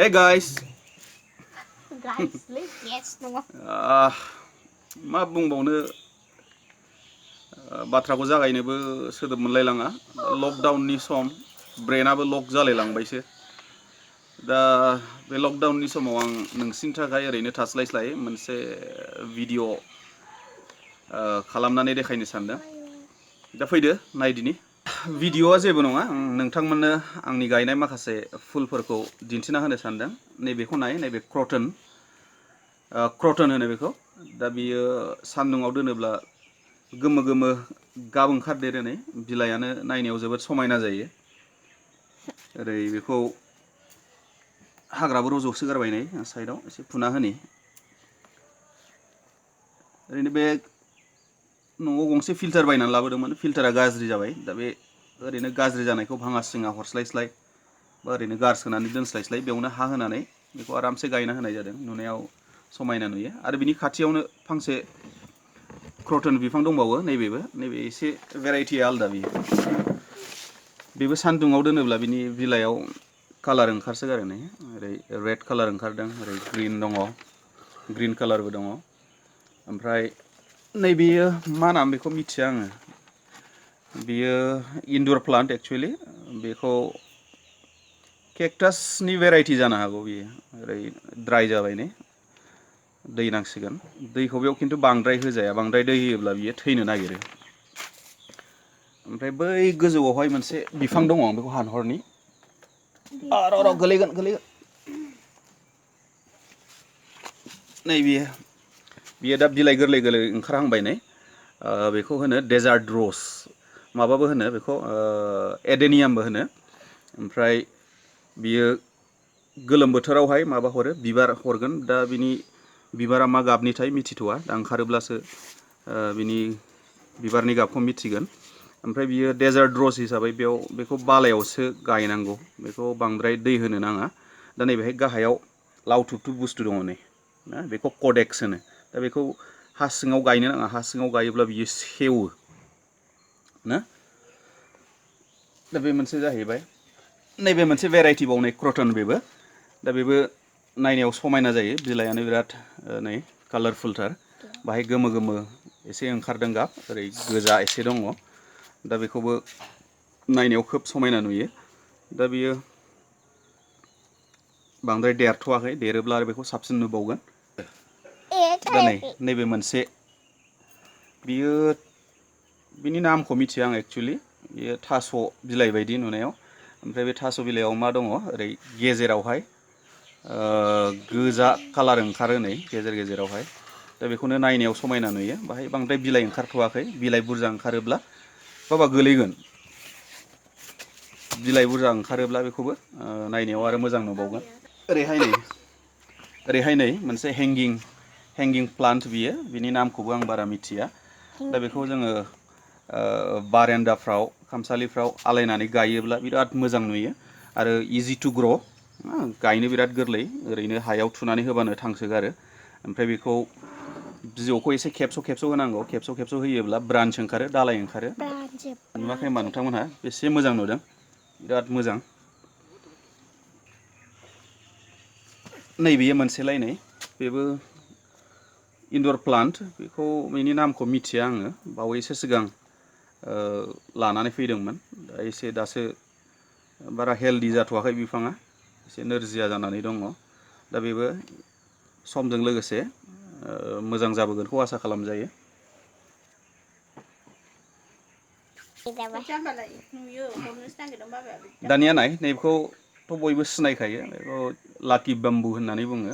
Hey guys. Guys, yes नङा मा बुंबावनो बाथ्राखौ जागायनोबो सोदोब मोनलायलाङा लकडाउननि सम ब्रेनाबो लक जालायलांबायसो दा बे लकडाउननि समाव आं नोंसिनि थाखाय ओरैनो थास्लायस्लाय मोनसे भिडिअ खालामनानै देखायनो सानदों दा फैदो नायदिनि भिडिअआ जेबो नङा नोंथांमोननो आंनि गायनाय माखासे फुलफोरखौ दिन्थिना होनो सानदों नैबेखौ नाय नैबे क्रटन होनो बेखौ दा बियो सान्दुङाव दोनोब्ला गोमो गोमो गाब ओंखारदेरो नै बिलाइयानो नायनायाव जोबोद समायना जायो ओरै बेखौ हाग्राबो रज'सोगारबाय नै साइडआव एसे फुना होनि ओरैनो बे न'आव गंसे फिल्टार बायनानै लाबोदोंमोन फिल्टारा गाज्रि जाबाय दा बे ओरैनो गाज्रि जानायखौ भाङा सिङा हरस्लायस्लाय बा ओरैनो गारसोनानै दोनस्लायस्लाय बेयावनो हा होनानै बेखौ आरामसे गायना होनाय जादों नुनायाव समायना नुयो आरो बिनि खाथियावनो फांसे क्रटन बिफां दंबावो नैबे एसे भेराइटिया आलदा बेबो सान्दुङाव दोनोब्ला बिनि बिलाइयाव कालार ओंखारसोगारो नै ओरै रेड कालार ओंखारदों ओरै ग्रिन दङ ग्रिन कालारबो दङ ओमफ्राय नैबेयो मा नाम बेखौ मिथिया आङो बियो इनडर प्लान्ट एक्सुवेलि बेखौ केकटासनि भेराइटि जानो हागौ बियो ओरै ड्राइ जाबाय नै दै नांसिगोन दैखौ बेयाव खिन्थु बांद्राय होजाया बांद्राय दै होयोब्ला बियो थैनो नागिरो ओमफ्राय बै गोजौआवहाय मोनसे बिफां दङ बेखौ हानहरनि र' गोलैगोन नै बियो दा बिलाइ गोरलै गोरलै ओंखारहांबाय नै बेखौ होनो डेजार्ट रस माबाबो होनो बेखौ एडेनियामबो होनो ओमफ्राय बियो गोलोम बोथोरावहाय माबा हरो बिबार हरगोन दा बिनि बिबारा मा गाबनिथाय मिथिथ'वा दा ओंखारोब्लासो बिनि बिबारनि गाबखौ मिथिगोन ओमफ्राय बियो डेजार्ट रस हिसाबै बेखौ बालायावसो गायनांगौ बेखौ बांद्राय दै होनो नाङा दा नैबेहाय गाहायाव लावथुबथुब बुस्थु दङ नै ना बेखौ कडेक्स होनो दा बेखौ हा सिङाव गायनो नाङा हा सिङाव गायोब्ला बियो सेवो ना दा बे मोनसे जाहैबाय नैबे मोनसे भेराइटि बावनाय क्रटन बेबो दा बेबो नायनायाव समायना जायो बिलाइयानो बिराद नै कालारफुलथार बाहाय गोमो गोमो एसे ओंखारदों गाब ओरै गोजा एसे दङ दा बेखौबो नायनायाव खोब समायना नुयो दा बियो बांद्राय देरथ'वाखै देरोब्ला आरो बेखौ साबसिन नुबावगोन दा नैबे मोनसे बियो बिनि नामखौ मिथिया आं एक्सुवेलि बेयो थास' बिलाइ बायदि नुनायाव ओमफ्राय बे थास' बिलाइयाव मा दङ ओरै गेजेरावहाय गोजा कालार ओंखारो नै गेजेरावहाय दा बेखौनो नायनायाव समायना नुयो बाहाय बांद्राय बिलाइ ओंखारथ'वाखै बिलाइ बुरजा ओंखारोब्ला बाबा गोलैगोन बिलाइ बुरजा ओंखारोब्ला बेखौबो नायनायाव आरो मोजां नुबावगोन ओरैहाय नै मोनसे हेंगिं प्लान्ट बियो बिनि नामखौबो आं बारा मिथिया दा बेखौ जोङो बारेन्दाफ्राव खामसालिफ्राव आलायनानै गायोब्ला बिराद मोजां नुयो आरो इजि टु ग्र' गायनो बिराद गोरलै ओरैनो हायाव थुनानै होबानो थांसोगारो ओमफ्राय बेखौ बिजौखौ एसे खेबस' होनांगौ खेबस' होयोब्ला ब्रान्स ओंखारो दालाय ओंखारो नुवाखै होनबा नोंथांमोनहा बेसे मोजां नुदों बिराद मोजां नैबेयो मोनसेलायनै बेबो इनडर प्लान्ट बेखौ बेनि नामखौ मिथिया आङो बावैसो सिगां लानानै फैदोंमोन दासो बारा हेल्दि जाथ'वाखै बिफाङा एसे नोरजिया जानानै दङ दा बेबो समजों लोगोसे मोजां जाबोगोनखौ आसा खालामजायो दानिया नाय नैबेखौथ' बयबो सिनायखायो बेखौ लाकि बाम्बु होननानै बुङो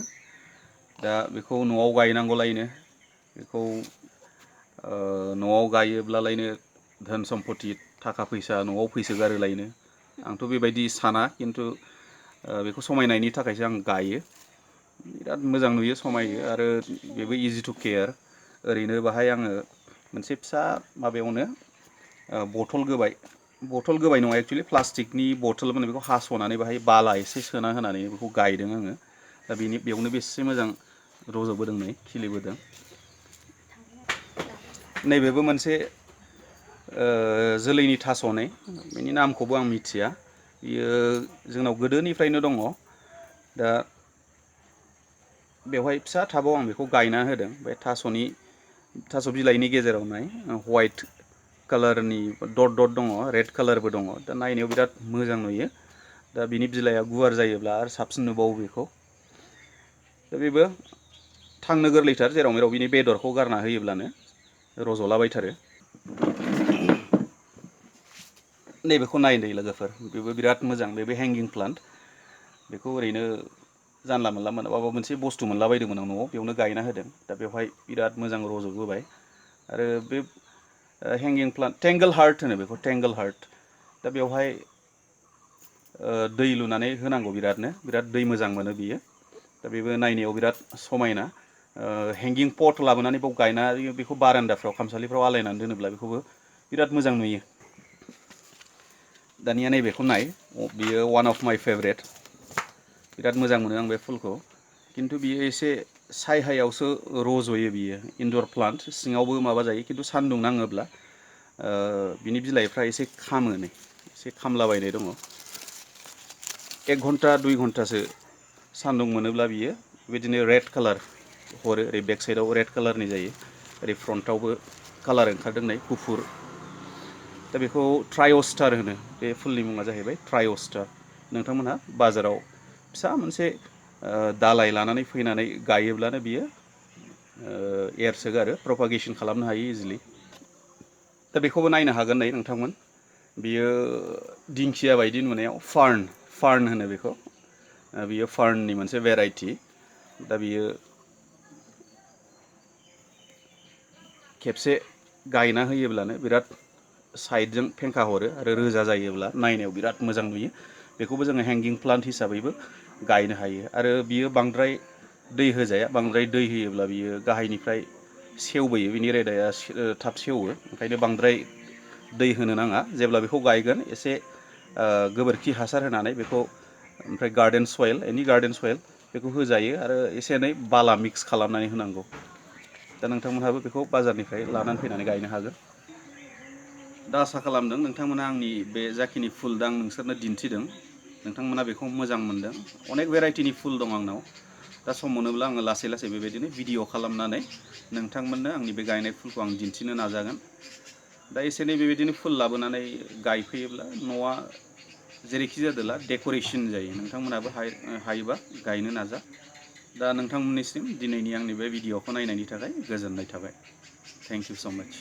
दा बेखौ न'आव गायनांगौलायनो बेखौ न'आव गायोब्लालायनो धोन सम्पति थाखा फैसा न'आव फैसोगारोलायनो आंथ' बेबायदि साना खिन्थु बेखौ समायनायनि थाखायसो आं गायो बिराद मोजां नुयो समायो आरो बेबो इजि टु केयार ओरैनो बाहाय आङो मोनसे फिसा माबायावनो बथल गोबाय नङा एक्सुवेलि प्लास्टिकनि बथल माने बेखौ हास'नानै बाहाय बाला एसे सोना होनानै बेखौ गायदों आङो दा बेयावनो बेसे मोजां रज'बोदों नै खिलिबोदों नैबेबो मोनसे जोलैनि थास'नै बेनि नामखौबो आं मिथिया बियो जोंनाव गोदोनिफ्रायनो दङ दा बेवहाय फिसा टाबाव आं बेखौ गायना होदों बे थास' बिलाइनि गेजेराव नाय व्हाइट कालारनि डट डट दङ रेड कालारबो दङ दा नायनायाव बिराद मोजां नुयो दा बिनि बिलाइआ गुवार जायोब्ला आरो साबसिन नुबावो बेखौ दा बेबो थांनो गोरलैथार जेराव मेराव बिनि बेदरखौ गारना होयोब्लानो रज'लाबायथारो नैबेखौ नायदै लोगोफोर बेबो बिराद मोजां बेबो हेंगिं प्लान्ट बेखौ ओरैनो जानला मोनला माबा मोनसे बुस्थु मोनला बायदोंमोन आं न'आव बेयावनो गायना होदों दा बेवहाय बिराद मोजां रज'बोबाय आरो बे हेंगिं प्लान्ट टेंगल हार्ट होनो बेखौ टेंगल हार्ट दा बेवहाय दै लुनानै होनांगौ बिराद दै मोजां मोनो बियो दा बेबो नायनायाव बिराद समायना हेंगिं पट लाबोनानै बाव गायनानै बेखौ बारान्दाफ्राव खामसालिफ्राव आलायनानै दोनोब्ला बेखौबो बिराद मोजां नुयो दानिया नैबेखौ नाय बियो वान अफ माय फेभरेट बिराद मोजां मोनो आं बे फुलखौ खिन्थु बियो एसे सायहायावसो रज'यो बियो इनदर प्लान्ट सिङावबो माबा जायो खिन्थु सान्दुं नाङोब्ला बिनि बिलाइफ्रा एसे खामो नै एसे खामलाबायनाय दङ 1 घन्टा 2 घन्टासो सान्दुं मोनोब्ला बियो बेबायदिनो रेड कालार हरो ओरै बेक साइडआव रेड कालारनि जायो ओरै फ्रन्टआवबो कालार ओंखारदों नै गुफुर दा बेखौ ट्रायस्टार होनो बे फुलनि मुङा जाहैबाय ट्रायस्टार नोंथांमोनहा बाजाराव फिसा मोनसे दालाय लानानै फैनानै गायोब्लानो बियो एरसोगारो प्रपागेसन खालामनो हायो इजिलि दा बेखौबो नायनो हागोन नै नोंथांमोन बियो दिंखिया बायदि नुनायाव फार्न होनो बेखौ बियो फार्ननि मोनसे भेराइटि दा बियो खेबसे गायना होयोब्लानो बिराद साइडजों फेंखा हरो आरो रोजा जायोब्ला नायनायाव बिराद मोजां नुयो बेखौबो जोङो हेंगिं प्लान्ट हिसाबैबो गायनो हायो आरो बियो बांद्राय दै होजाया बांद्राय दै होयोब्ला बियो गाहायनिफ्राय सेवबोयो बिनि रोदाया थाब सेवो ओंखायनो बांद्राय दै होनो नाङा जेब्ला बेखौ गायगोन एसे गोबोरखि हासार होनानै बेखौ ओमफ्राय गार्डेन सयेल एनि गार्डेन सयेल बेखौ होजायो आरो एसे एनै बाला मिक्स खालामनानै होनांगौ दा नोंथांमोनहाबो बेखौ बाजारनिफ्राय लानानै फैनानै गायनो हागोन दा आसा खालामदों नोंथांमोना आंनि बे जाखिनि फुल दा आं नोंसोरनो दिन्थिदों नोंथांमोना बेखौ मोजां मोनदों अनेक भेराइटिनि फुल दं आंनाव दा सम मोनोब्ला आङो लासै लासै बेबायदिनो भिडिअ खालामनानै नोंथांमोननो आंनि बे गायनाय फुलखौ आं दिन्थिनो नाजागोन दा एसे एनै बेबायदिनो फुल लाबोनानै गायफैयोब्ला न'आ जेरैखि जादोला डेक'रेसन जायो नोंथांमोनाबो हायोबा गायनो नाजा दा नोंथांमोननिसिम दिनैनि आंनि बे भिडिअखौ नायनायनि थाखाय गोजोननाय थाबाय थेंक इउ स' माच